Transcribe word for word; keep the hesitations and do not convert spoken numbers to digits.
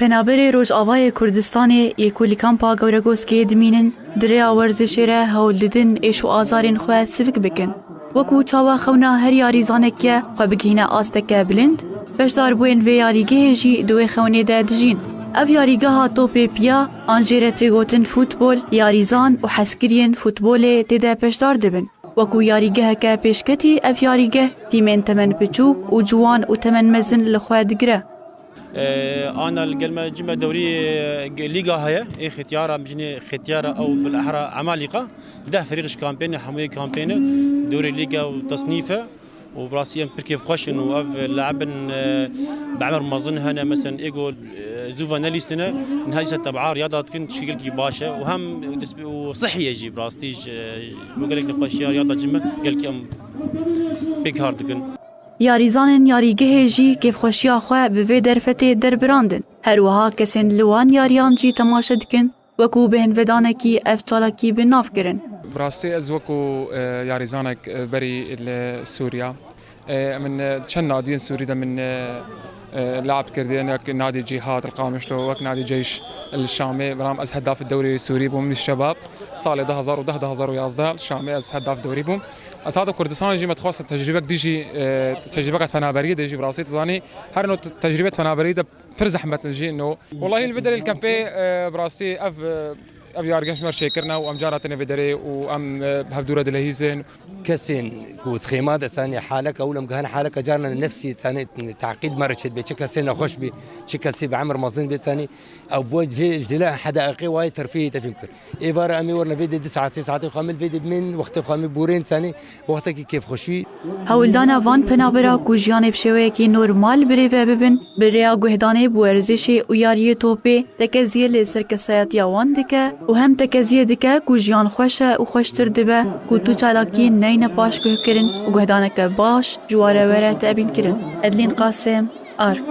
Penaberê Rojavayê Kurdistanê yê ku li kampa Gewregoskê dimînin, di rêya werzişê re hewl didin êş û azarên xwe sivik bikin. Wekû çawa xewna her yarîzanekê xwe bigihîne asteke bilind, beşdarbûyên vê yarîgehê jî di wê xewnê de dijîn. Ev yarîgeha topê piya, an jê re tê gotin futbol, yarîzan û hezkiriyên futbolê tê de beşdar dibin. Wekû yarîgeheke pêşketî, ev yarîgeh tîmên temen piçûk û ciwan û temen mezin li xwe digire. Ana li gel me cime dewrî, e, lîga heye. Ê xetiyara, em jinê xetiyara ew bilehra Emalîqa. Deh ferîq ji kampê ne, hemûyê kampê ne. Dewrê lîga û tesnîf e. Û bi rastî em pir kêfxweş in û ev le'ibin, e, bi emer mezin hene. Mesela ê ku, e, zû ve nelîstine, niha îsa teb'a riyada dikin, tişkî gelkî baş e. Û hem dest-, û sihî ye jî bi rastî ji, ji bo gelek nexweşiya riyada cime gelkî em pê kar dikin. Yarîzanên yarîgehê jî kêfxweşiya xwe bi vê derfetê derbirandin. Her wiha kesên li wan yariyan jî temaşe dikin, wekû bêhnvedanekî ev çalakî bi nav kirin. Bi rastî ez wekû, e, yarîzanek, e, berî li Sûriya, e, min, e, çend nadiyên Sûrî de min, e, e, lab kirdiye, wek nadî Cîhad li Qamişlo, wek nadî Ceyş li Şamê. Beram ez hedafê dewrê Sûrî bûm li şebab. Salê du hazar û deh, du hazar û yazdeh li Şamê ez hedaf dewrî bûm. Ez hatim Kurdistanê jî me dixwest tecrîbek dijî, e, tecrîbeka penaberiyê de jî bi rastî dizanî her no te-, tecrîbet penaberiyê de pir zehmet in jî no. Wellahî li vê derê li kempê, e, bi rastî ev, e, ev yargeh ji me re çêkirine û em cara têne vê derê û em, e, bi hevdû re dilehîzin. Kesên ku di xêma de sanê haleka ewil em gihane haleka carna nefsî sanê teqîd me re çêdibe. Çi kesê nexweş bî, çi kesê bi emir mezin bê sanê. Ew bo vê ji dila hedaîqê wayê terfîhê tevîm kir. Êvara em ê werine vê dê du saet, sê saetê xwe em li vê dê bimên, wextê xwe em ê borên sanê, wextekî kêfxweşî. Hewldana van penabera ku jiyanê bi şêweyekî normal bi rê ve bibin, bi rêya guhdanê bi werzişê û yariyê topê tekeziyê li ser kesayetiya wan dike û hem tekeziyê dike ku jiyan xweş e û xweştir dibe, ku tu çalakî neyne paşguhkirin û guhdaneke baş ji wa re were tebînkirin. Edlîn Qasim, Ark.